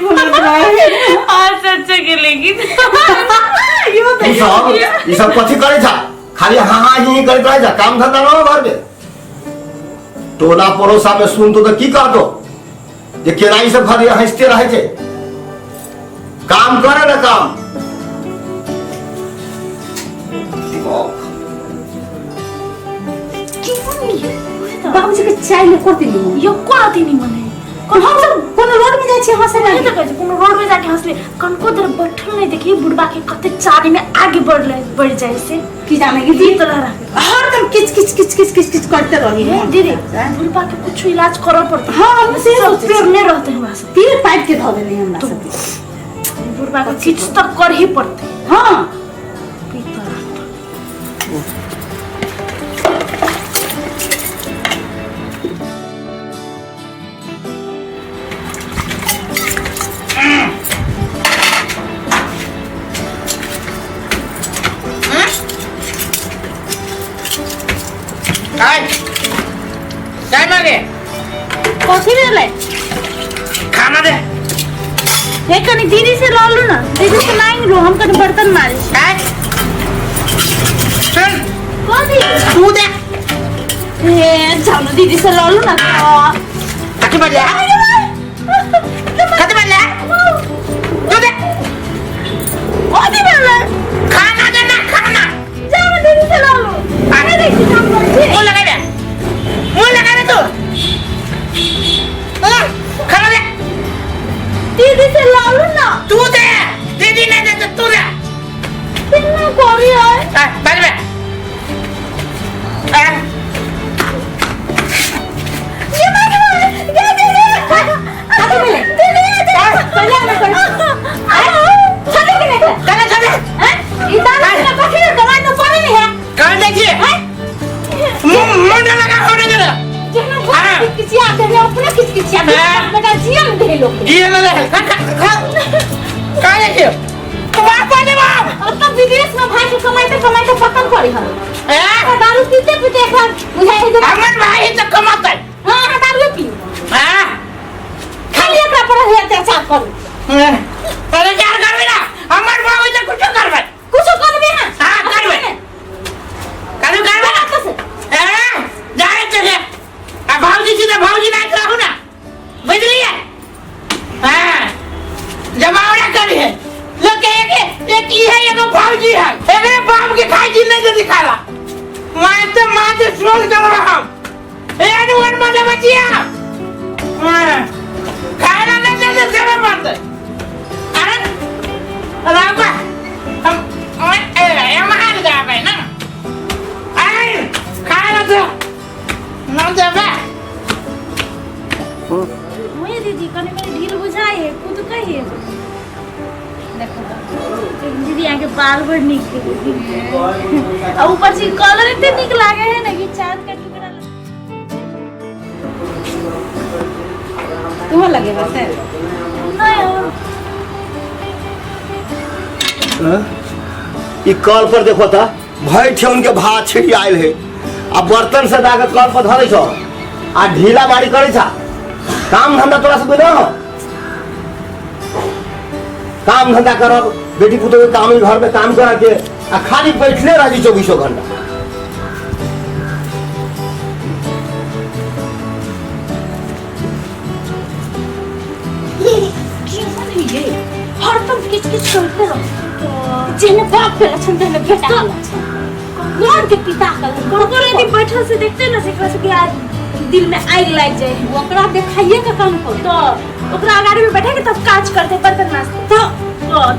फूलत रहे। अच्छा अच्छा के लेकिन यो ई सब ई सब कथी करै छा? खाली हाँ हाँ ही ही करैत रहै छा, काम धंधा न घर में। टोला पड़ोसा में सुनतो तऽ की कहतो जे केना ई सब खाली हंसते रहै छै। काम करे ना काम। बाबूजी के चाय ले कोती नहीं। यो कोन अति निमन है? हम सब कोनो रोड में जाइ छी हंसे नहीं लागी। तो कहै छै, कोनो रोड में जाके हंसले कनको देर बैठल नहीं देखी बुढ़बा के कते चारी में आगे बढ़ बढ़ जाए से। की जाने की दी तो रहा। हरदम किच किच किच किच किच किच करते रही। हे दीदी, बुढ़बा के कुछ इलाज करऽ पड़ते। हाँ, हम से सब सोचै छी। पेड़ नहीं रहते हमरा सब। तीर पाइप के धऽ देने हमरा सब। बुढ़बा के किछ तो कर ही पड़ते। हाँ। काय काय मागे? कथी भेलै? खाना दे। हे कनी दीदी से लऽ लू ना, दीदी से मांग लू, हम कनी बर्तन मारे छी। काय सुन। कथी? तू दे। हे जाओ ना, दीदी से लऽ लू ना। कथी बजले? कथी बजले? तू दे। कथी भेलै? खाना दे ना, खाना। जाओ ना, दीदी से लऽ लू। अरे देखी काम करै छी। मुंह लगाबे, मुंह लगाबे तू। खाना दे। दीदी से लऽ लू ना। तू दे, दीदी नहीं दे तो तू दे। केना करी है? आ, बाजबे। आ, ये मार ये दीदी। कथी भेलै? दीदी। पहिले हमरा करै छोड़े के नहीं। कने छोड़े। हैं? ई दाना के कथी दवाई न पड़े नहीं है। कौन देखिए मुंह मुंह न लगा होने दे। जेहना हाँ। किचकिचिया दे अपने किचकिचिया दे। हाँ। बेटा जियम दे लोग के। ये न ले खा खा खा। का देखिए बाप ने बाप। अब तो विदेश में भाई के कमाइते कमाइते पतन करी हन। ए? दारू पीते पीते एक बार बुझाइ है जे हमर भाई तो कमाते। हां, अहाँ दारू पी। हां। खाली एकरा पर है अत्याचार करू। अरे यार करबे ना, हमर बाबू तो कुछ करबे। कुछो करबे ना। हां करबे, करू करबे ना। ए जाए चले आ भाऊजी से, भाऊजी ना रहू ना, बुझलिए? हां जमावड़ा करी है लोग के एक एक ई है, एगो भाऊजी है, एकरे बाप के खाई जी नहीं दे खाला मारते मारते सोल कर रहा हम। ए अनुवन मजा बचिया। हां खाना नहीं दे दे सेवा मारते। अरे रामा हम ए ए मार जाबे ना। आय खाना दे ना देबे। मुझे दीदी कनी मनी ढील बुझाइ है, खुद कहिए। देखो तो दीदी, यहाँ के बाल बड़ नीक है आ ऊपर से कलर इतने नीक लागे है ना कि चांद का टुकड़ा। तुम्हें लगे बस है? नहीं और ई कल पर देखो ता भरि ठेहुन के भात छिड़ी आयल है आ बर्तन से दागे कल पर धरै छौ आ ढीला बाड़ी करै छा। काम धंधा तोरा सब ना हो? काम धंधा करब, बेटी पुतोह के काम घर में काम करा के आ खाली बैठले रह जी चौबीसों घंटा। केहन है ये? हरदम किच किच करते रहो। जेहने बाप के लक्षण तेहने बेटा के लक्षण, कौन के पिता के लक्षण। कनको यदि बैठल से देखते ना से के आज दिल में आग लाग जाए है। ओकरा देखाइए के काम करू। तो ओकरा अगाड़ी में बैठे के तब काज करते, बर्तन माजते। तो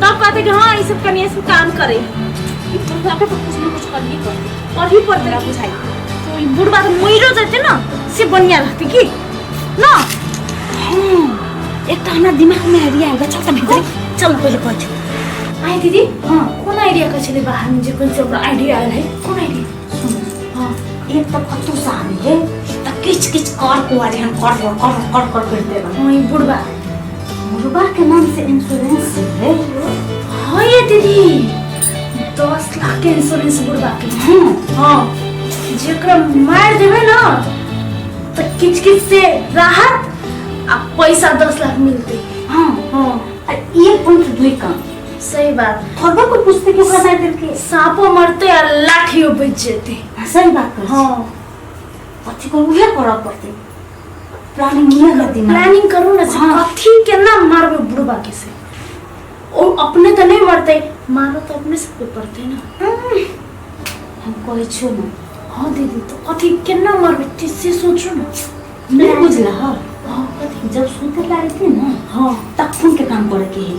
तब कहते कि हाँ ई सब कनी ई सब काम करे। ई बुढ़वा के तो कुछ न कुछ करही पड़ते। करही पड़ते। हमरा बुझाइ। तो ई बुढ़वा तो मरियो जेते ना से बढ़िया रहते की ना। हाँ, एकटा हमरा दिमाग में आइडिया आयल बा, चल त भीतर चल न, पहिले कहै छी। आइ दीदी। हाँ। कोन आइडिया कहै छलै बाहर में जे कोन से ओकरा आइडिया आयल है? कोन आइडिया? सुन। हाँ। एक तऽ कतौ से आबी है तऽ किच किच कर कुआ जेहन कर कर कर कर करते रह। हाँ, ई बुढ़वा। बुढ़वा के नाम से इंश्योरेंस है। हाँ ये दीदी, 10 लाख के इंश्योरेंस बुढ़वा के। हाँ। हाँ, जेकरा मार देबै ना तऽ किच किच से राहत आ पैसा 10 लाख मिलते। हाँ। हाँ। आ एक पंथ दुई काम। सही बात। थोड़ा कोई पूछते कि ओकरा मारि देलकै। साँपो मरते आ लाठियो बचि जेतै। हाँ, सही बात कहै छी। हाँ। कथी करू उहे करऽ पड़तै। प्लानिंग इहे कर दिमाग। प्लानिंग करू ना से। हाँ। कथी केना मारबै बुढ़बा के से। ओ अपने तऽ नहि मरतै, मारऽ तऽ अपने सबके पड़तै ना। हम कहै छियौ ने। हाँ दीदी, तो कथी केना मारबै से सोचू ना। नहीं बुझला हँ। हाँ कथी? जब सुते लागते ना। हाँ। तखन के काम करे के है।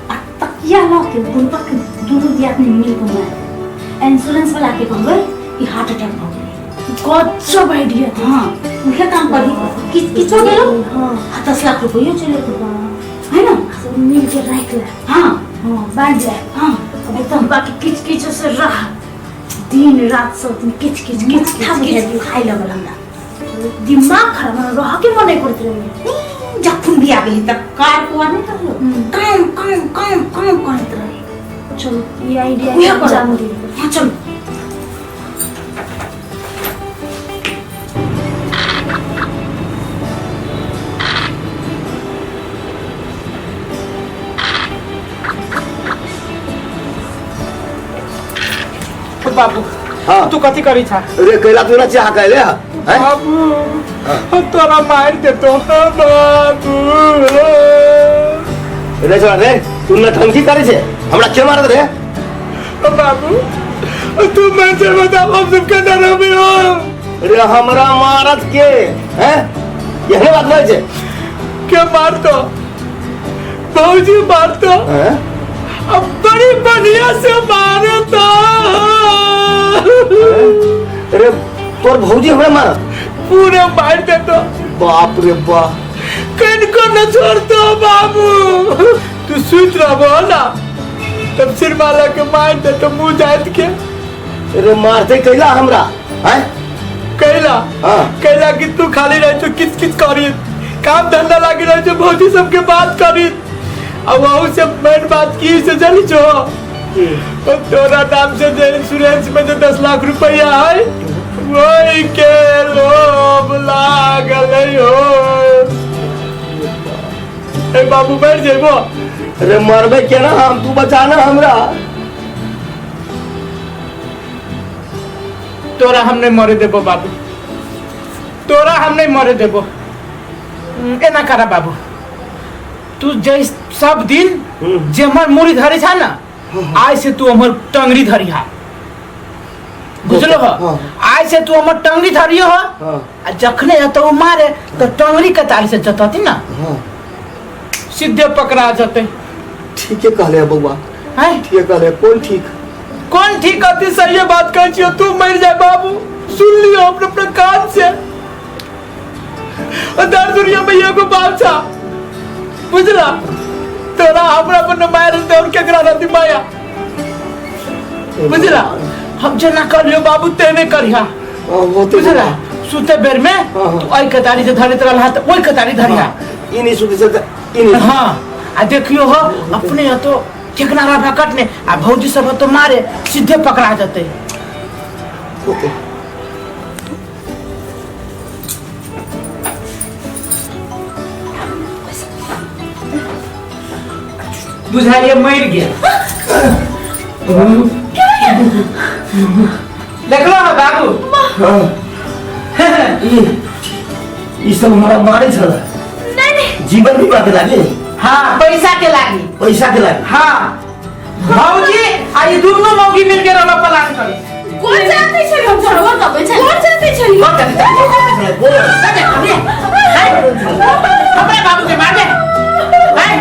आ तकिया लऽ के बुढ़बा के दुनू दियादनी मिल के मार। इंश्योरेंस वाला के कहबै कि हार्ट अटैक भऽ गेलै। गजब आइडिया। हाँ उहे काम करी। किछ किछो गेलो। हाँ। आ 10 लाख रुपयो चलि जेतौ है ना। सब मिल के राखि ले। हाँ। हाँ बाँटि ले। हाँ एकदम। बाकी किछ किछ से रह दिन रात सब दिन किछ किछ किछ माथा किछ बुझाइ खाइ लगल हमरा। दिमाग खराब हमरा रह के मन नहीं करत रहे। जखन बियाह भेल तऽ कार कुआ नहि कहियो काम काम काम काम करैत रहे। चलो ये आइडिया उहे करब। जान दियो। हाँ चलो। बाबू। हाँ। तू कथी करी छा? रे कैला तू ना चाह कैले हैं? बाबू तोरा मार देतो बाबू। रे छोड़ा रे, तू नौटंकी करे छे, हमरा के मारत रे? बाबू तू मर जे बता, हम सब के डरबे हो। रे हमरा मारत के हैं? यही बात नहीं छे। के मारतो? भौजी मारतो। हैं? अब बड़ी बढ़िया से मारे तो। अरे तोर भौजी हमरा मारत? पूरे मार देतो। बाप रे बाप। कनको न छोड़तो बाबू। तू सुत रहबो ना तब सिरमाला के मार दे तो मुंह जात के। अरे मारते कैला हमरा हैं? कैला? हाँ। कैला कि तू खाली रह छो किच किच करी, काम धंधा लागी रह छो, भौजी सबके बात करी। अब वहु से मेन बात की से चली छो तोरा नाम से जे इंश्योरेंस में जो 10 लाख रुपया है वही के लोभ लागल हो। ए बाबू मर जेबो। अरे मरबे केना हम, तू बचाना हमरा। तोरा हम नहीं मरे देबो बाबू, तोरा हम नहीं मरे देबो। एना करा बाबू, तू जे सब दिन जे हमर मुड़ी धरे छा ना, आज से तू हमर टंगरी धरी हा, बुझलो हो? आज से तू हमर टंगरी धरियो हो। आ जखने तो मारे तो टंगरी के तारी से जतती ना, सीधे पकड़ा जते। ठीके कहले बउआ। हैं? ठीके कहले। कौन ठीक? कौन ठीक? अति सही बात कहै छियो। तू मर जाए बाबू, सुन लियो अपने अपने कान से। दर दुनिया में एगो बाप छा, बुझला? तोरा हमरा पर न मार दे और केकरा रहती माया, बुझला? हम जेना करियो बाबू तेने करिहा, बुझला? सुते बेर में तू ओइ कतारी से धरैत रहला त ओइ कतारी धरिहा। ई नहीं सुते से ई नहीं। हाँ आ देखियो हो अपने तो ठेकना रहा कटने आ भौजी सब तो मारे सीधे पकड़ा जते। ओके। बुझाइए मर गया। देखलो हो बाबू? हाँ। ई सब हमरा मारे छल। नहीं नहीं। जीवन बीमा के लागे। हाँ पैसा के लागी। पैसा के लागी। हाँ भौजी आ ई दुनू मौगी मिल के रहल प्लान करी। कोन जानते छली हम छोड़बो तबे छली। कोन जानते छली? कोन जानते छली? बोल। हमरा बाबू के मार दे। हैं?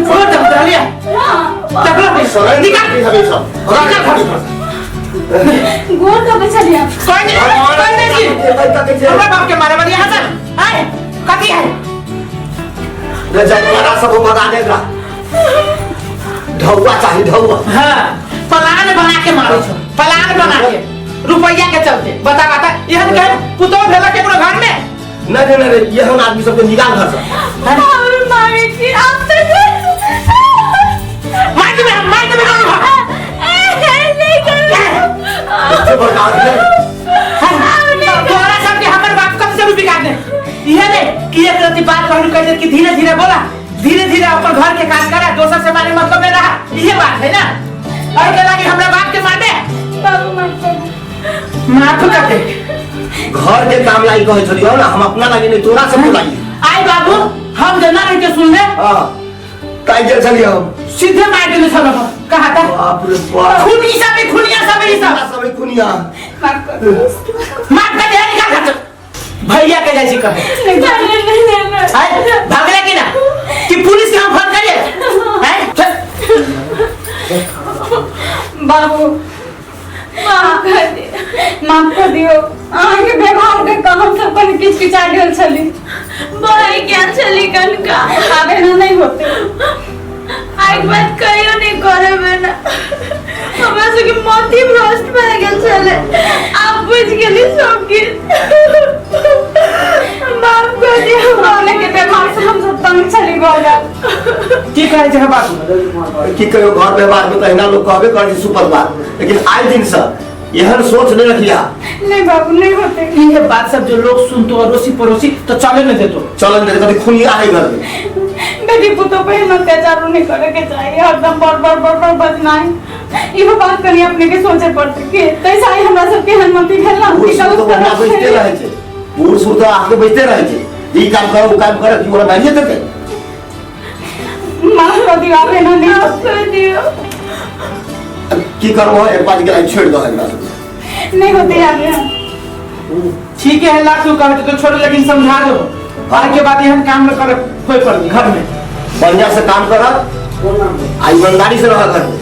बोल तब चलिए। तब निकाल सब। निकाल। गोर तबे छली। कोई नहीं कोई नहीं जी। हमरा बाप के मारे वाली हसन। हैं? कथी है? रे जंगला सब भगा देगा। ढौआ चाहिए ढौआ। हाँ प्लान बना के मारे छो, प्लान बना के रुपया के चलते। बता बता एहन के पुतो भेला के पूरा घर में? नहीं नहीं नहीं एहन आदमी सबके निकाल घर से। और मारे छी आप तो मार देबे हम, मार देबे हम। नहीं कर बच्चे बर्बाद है। तोरा सबके हमर बाप कब से बिगाड़ दे। इहे ने कि एक रति बात बहन कह कि धीरे धीरे बोला, धीरे धीरे अपन घर के काज करा, दोसर से माने मतलब नहीं रहा, ये बात है ना। और के लागी हमरा बाप के मारबे? बाबू माफ कर, माफ कर दे। घर के काम लागी कहै छलियौ ना, हम अपना लागी नहीं, तोरा से बोलाई। आई बाबू हम जना रह के सुन ले। हां काई गेल छलियौ हम, सीधे मार देने छलो हम। कहा था बाप रे बाप, खूनी सब है, खुनिया सब है, सब सब खुनिया। माफ कर, माफ कर दे, निकाल खर्च भैया के जैसी कहे। नहीं नहीं नहीं नहीं आए भागले की ना कि पुलिस के हम फोन करिए हैं? चल। बाबू माफ कर दे, माफ कर दियो। अहाँके व्यवहार देख कऽ हम सब कनि किचकिचा गेल छली, बहि गेल छली कनका। आब एना नहि होतै, आइ बात कहियो नहि करबै ना। हमरा सबके मोती भ्रष्ट भए गेल छलै, आब बुझि गेली सब किछु। माफ कर दियो। अपने के व्यवहार से हम सब तंग छली भऽ गेल। की कहै छै बाबू? की कहियो, घर व्यवहार में तो एहिना लोग कहबे करै छै सुपर बात, लेकिन आइ दिन से एहन सोच नहीं रखिया। नहीं बाबू नहीं होते। ये बात सब जो लोग सुनतो अड़ोसी पड़ोसी तो चले न देतो, चलन दे, कभी खुनिया है घर में। बेटी पुतोह पे अत्याचार नहीं करे के चाहिए, हरदम बड़ बड़ बड़ बड़ बजनाइ, इहो बात कनी अपने के सोचे पड़ते कि तैसा ही हमरा सबके अनुमति भेल ना। बूढ़ सूढ़ तो बढ़िया बैठते रहे छै, बूढ़ सूढ़ तो आके बैठते रहे छै, ई काम करो ऊ काम करो, की ओकरा मारिए देतै? माफ कर दियो, आब एना नहीं माफ कर दियो। की करबो, एक बात के छोड़ दो हमरा सबके। नहीं होते यार। ठीक है लाख तू कहते तो छोड़, लेकिन समझा दो और के बाद एहन काम न करे कोई पर घर में। बढ़िया से काम कर आ ईमानदारी से रह घर में।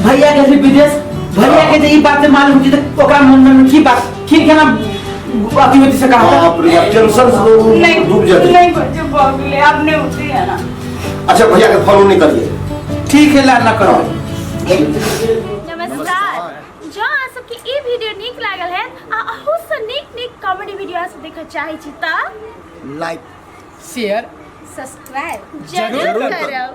भैया के विदेश, भैया के ई बात मालूम होती तो ओकरा मन में की बात की केना अथी होती से कहा। बाप रे बाप, टेंशन से नहीं डूब जाते। नहीं बच्चे भऽ गेलै, आब नहीं होती है ना। अच्छा भैया के फोन नहीं करिए। ठीक है लाल ना करो। नमस्कार, जो अहाँ सबके ई वीडियो नीक लागल है आ अहू से नीक नीक कॉमेडी वीडियो अहाँ सब देखऽ चाहै छी तऽ लाइक शेयर सब्सक्राइब जरूर जरूर करब।